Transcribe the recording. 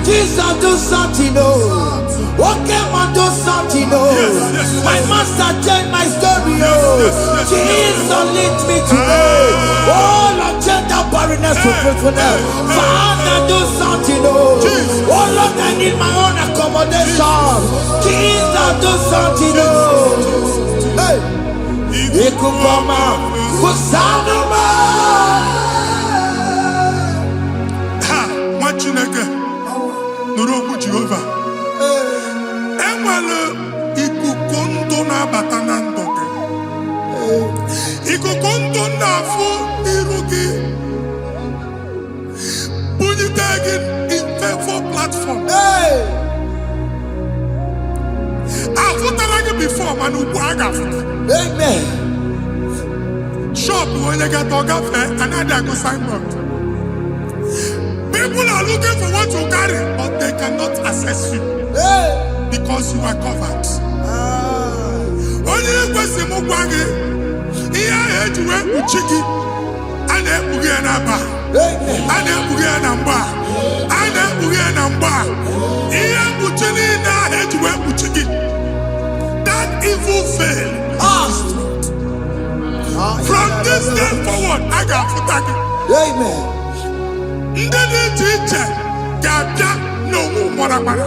Jesus, do something, oh. Oke mmụọ, do something, oh. My master change my story, oh. Jesus, lead me today. Oh Lord, change that barrenness to fruitfulness. Father, do something, oh. Oh Lord, I need my own accommodation. Jesus, do something, oh. Hey. Ikuku ọma, kụsanụ m. Ha, nwa Chineke, nụrụ okwu Jehova. Enwere ikuku ndụ na-abata na ndụ gị, ikuku ndụ na-afụ iru gị, bunyite gị in favor platform. Hey. Afụtara gị before, mana ugbu a ga-afụta. Amen. Shop onye gata, ọ gafee, anaghị agụ signboard. People are looking for what you carry, but they cannot access you Hey. because you are covered. Ah. Onye ekwesị m gwa gị, ihe ahụ eji wee kpuchi gị, a na-ekpughe ya na mba. Amen. A na-ekpughe ya na mgba. A na-ekpughe ya na mgba. Ihe mkpuchi niile ahụ eji wee kpuchi gị, that evil veil, Ah. Ah, from this day forward, a ga-afụta gị. Amen. Ndị dị iche iche ga-abịa n'onwu maramara.